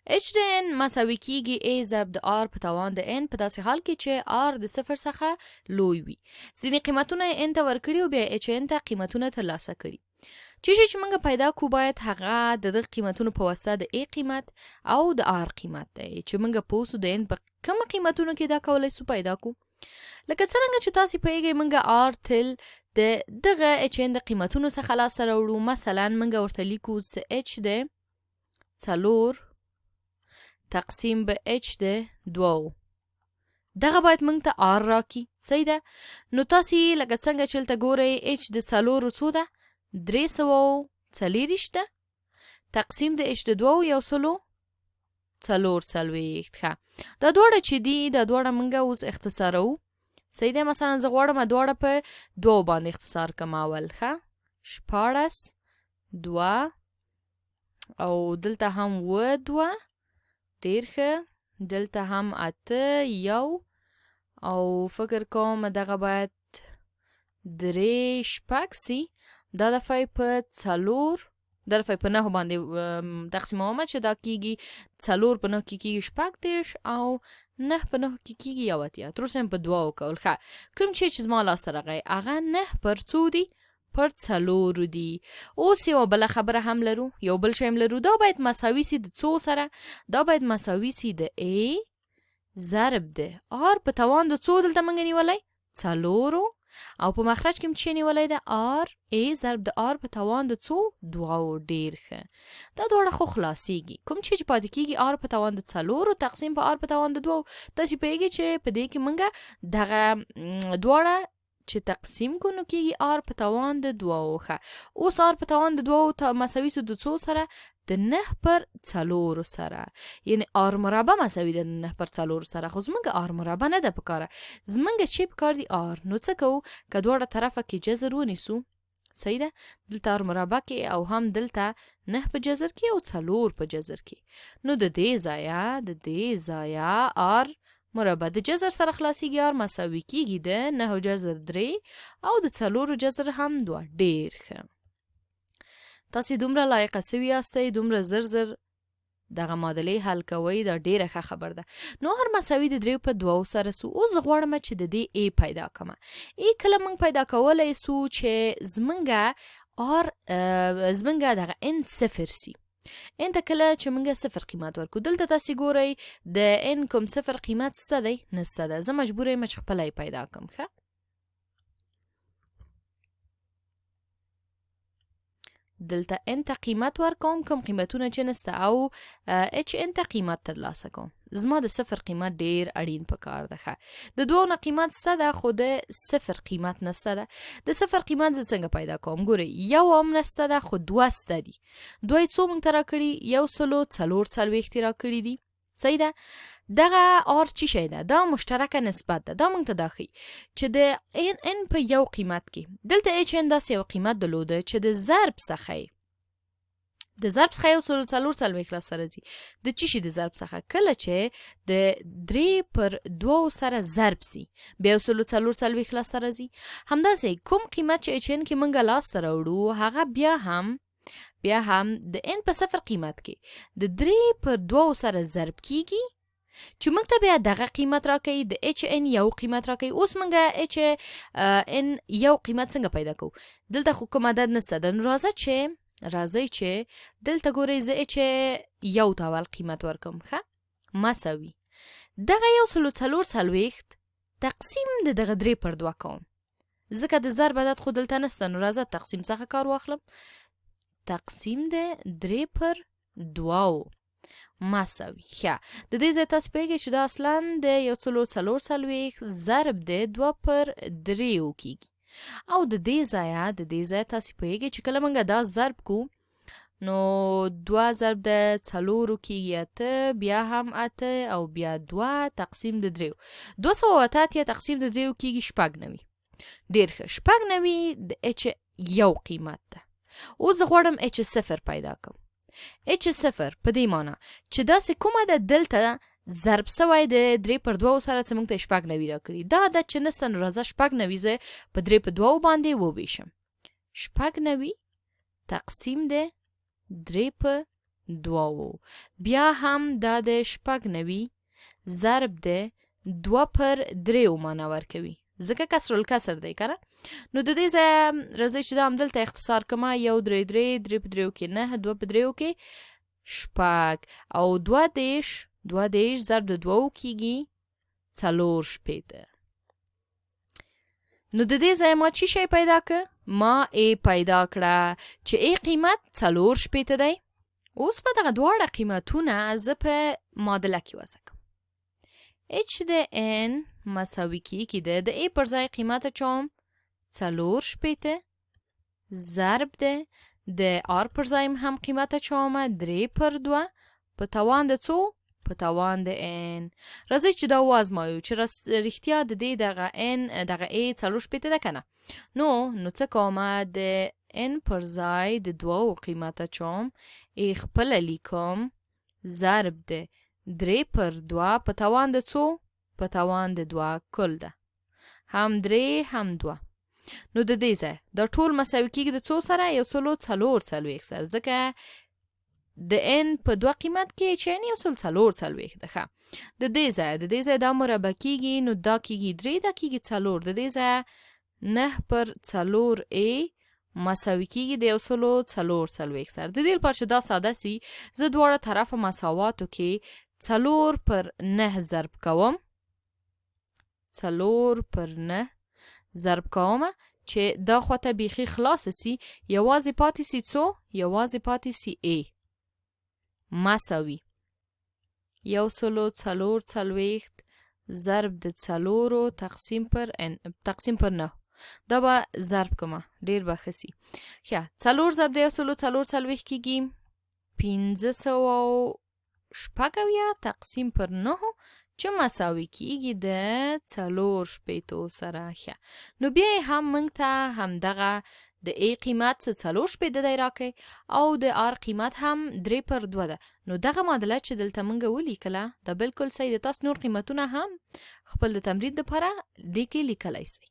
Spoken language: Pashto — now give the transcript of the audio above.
H د N مساوي کیږي A ضرب د R په توان د N په داسې حال کې چې R د صفر څخه لوی وي. ځینې قیمتونه یې N ته ورکړي او بیا H N ته قیمتونه ترلاسه کړي. چې شي چې موږ پیدا کو باید هغه د دغه قیمتونو په واسطه د A قیمت او د R قیمت دی چې موږ پوه سو د N په کوم قیمتونو کې دا کولای سو پیدا کو. لکه څرنګه چې تاسو پوهیږئ موږ R تل د دغه H N د قیمتونو څخه لاسته راوړو. مثلا موږ ورته لیکو چې H د څلور تقسیم به H د دوو، دغه باید موږ ته R راکي. صحیح ده؟ نو تاسو لکه څنګه چې دلته ګورئ H د څلورو څو ده؟ 324 ده، تقسیم د H د دوو 144. ښه، دا دواړه چې دي دا دواړه موږ اوس اختصاروو. صحیح ده؟ مثلا زه غواړم دواړه په دوو باندې اختصار کړم اول. ښه، 16 دوه او دلته هم و دوه، ډېر ښه، دلته هم اته یو او فکر کوم دغه باید درې شپږ سي. دا دفعه یې په څلور، دا دفعه یې په نهو باندې تقسیموم چې دا کیږي څلور په نهو کې کیږي 36 او نه په نهو کې کیږي 81. تر اوسه مې په دوه وکول. ښه، کوم چې زما لاسته راغی هغه نه پر څو دي؟ پر څلورو دي. اوس یوه بله خبره هم لرو، یو بل شی هم لرو. دا باید مساوي سي د څو سره؟ دا باید مساوي سي د A ضرب د R په توان د څو دلته موږ نیولی؟ څلورو، او په مخرج کې چې نیولی ده R A ضرب د R په توان د څو؟ دوو. ډېر ښه، دا دواړه خو خلاصیږي. کوم چې پاتې کیږي R په توان د څلورو تقسیم په R په توان د دوو. تاسې پوهیږئ چې په دې کې موږ دغه دواړه چې تقسیم کو نو کیږي آر په توان د دوو. ښه، اوس آر په توان د دوو مساوي سو د څو سره؟ د نه پر څلورو سره، یعنی آر مربع مساوي ده د نه پر څلورو سره. خو زمونږ آر مربع نه ده پکاره، زمونږ چې پکار دي آر. نو څه کوو؟ که دواړه طرفه کې جذر ونیسو، صحیح ده، دلته آر مربع کې او هم دلته نه په جذر کې او څلور په جذر کې، نو د دې ځایه د دې ځایه آر مربع د جذر سره خلاصیږي، آر مساوي کیږي د نهو جذر درې او د څلورو جذر هم دوه. ډېر ښه، تاسې دومره لایقه سوي یاستئ، دومره زر زر دغه معادلې حل کوئ، دا ډېره ښه خبر ده. نو هر مساوي د دریو په دوو سره سو. اوس زه غواړم چې د دې ای پیدا کړم. ای کله موږ پیدا کولی سو چې زمونږ آر زمونږ دغه ان صفر سي. ان ته کله چې موږ صفر قیمت ورکو، دلته تاسې ګورئ د ان کوم صفر قیمت څه دی؟ نسته ده. زه مجبوره یم چې خپله یې پیدا کړم. ښه، دلته ان ته قیمت ورکوم، کوم قیمتونه چې نسته، او اچ ان ته قیمت ترلاسه کوم. زما د صفر قیمت ډیر اړین پکار ده. ښه، د دوو نه قیمت سته ده خو د صفر قیمت نسته ده. د صفر قیمت زه څنګه پیدا کوم؟ ګورئ، یو هم نسته ده خو دوه سته دي. دوه یې څو موږ ته راکړي؟ 144 یې راکړي دي. صحیح ده؟ دغه آر چی شی ده؟ دا مشترکه نسبت ده. دا موږ ته دا ښیي چې د ان ان په یو قیمت کې دلته اچ ان داسې یو قیمت درلوده چې د ضرب څخه یې د ضرب څخه 144 لاسته راځي. د چی شي د ضرب څخه؟ کله چې د درې پر دوو سره ضرب سي بیا 144 لاسته راځي. همداسې کوم قیمت چې اچ ان کې موږ لاسته راوړو هغه بیا هم د ان په صفر قیمت کې د درې پر دوو سره ضرب کیږي چې موږ ته بیا دغه قیمت راکوي، د اچ ان یو قیمت راکوي. اوس موږ اچ ان یو قیمت څنګه پیدا کوو؟ دلته خو کوم عدد نشته ده، نو راځئ چې دلته ګورئ زه اچ یو ته اول قیمت ورکوم. ښه، مساوي دغه 144 تقسیم د دغه درې پر دوه کوم، ځکه د ضرب عدد خو دلته نشته، نو راځه تقسیم څخه کار واخلم. تقسیم د درې پر دوو مساوي. ښه، د دې ځای تاسو پوهېږئ چې دا اصلا د 144 ضرب د دوه پر دریو کیږي، او د دې ځایه تاسو پوهېږئ چې کله موږ دا ضرب کو نو دوه ضرب د څلورو کیږي اته، بیا هم اته، او بیا دوه تقسیم د دریو، 288 تقسیم د دریو کیږي 96. ډېر ښه، 96 د اچ یو قیمت ده. اوس زه غواړم اچ صفر پیدا کړم. اچ صفر په دې معنی چې داسې کومه ده دلته ضرب سوی د درې پر دوو سره چې موږ ته 96 راکړي، دا عدد چې نسته نو راځه 96 زه په درې په دوو باندې وویشم. 96 تقسیم د درې په دوو. بیا هم دا د 96 ضرب د 2 پر 3 معنا ورکوي، ځکه کسر الکسر دی کنه. نو د دې ځایه راځئ چې دا همدلته اختصار کړم، 1 3 3، 3 په 3 کې 9، 2 په 3 کې 6، او 32، 32 ضرب د 2 کېږي 64. نو د دې ځایه ما چی شی پیدا که؟ ما ای پیدا کړه چې ای قیمت 64 دی. اوس به دغه دواړه قیمتونه زه په معادله کې وضع کوم. اچ د ان مساوي کېږي د ای پر ځای قیمت اچوم 64 ضرب د آر پر ځای هم قیمت اچوم 3 پر 2 په توان د څو؟ په توان د ان. راځئ چې دا وازمایو چې رښتیا د دې دغه ان دغه ای 64 ده که نه. نو څه کوم؟ د ان پر ځای د 2 قیمت اچوم، ای خپله لیکم ضرب د 3 پر 2 په توان د څو؟ په توان د 2 کل ده، هم 3 هم 2. نو د دې ځای دا ټول مساوي کېږي د څو سره؟ 144 سره، ځکه د ان په 2 قیمت کې چې ان 144 ده. ښه، د دې ځای دا مربع کېږي، نو دا کېږي 3، دا کېږي 4. د دې ځای 9 پر 4 ای مساوي کېږي د 144 سره. د دې لپاره چې دا ساده سي، زه دواړه طرفه مساواتو کې 4 پر 9 ضرب کوم، 4 پر 9 ضرب کوم چې دا خواته بیخي خلاصه سي، یوازې پاتې سي څو؟ یوازې پاتې سي ای مساوي 144 ضرب د 4 تقسیم پر تقسیم پر 9. دا به ضرب کړم، ډېر به ښه سي. ښه، 4 ضرب د 144 کېږي 576 تقسیم پر 9 چې مساوي کېږي د 64 سره. ښه، نو بیا یې هم موږ ته همدغه د ای قیمت څه 64 دی راکئ او د آر قیمت هم 3 پر 2 ده. نو دغه معادله چې دلته موږ ولیکله دا بالکل صحیح ده. تاسو نور قیمتونه هم خپل د تمرین دپاره دې کې لیکلی سئ.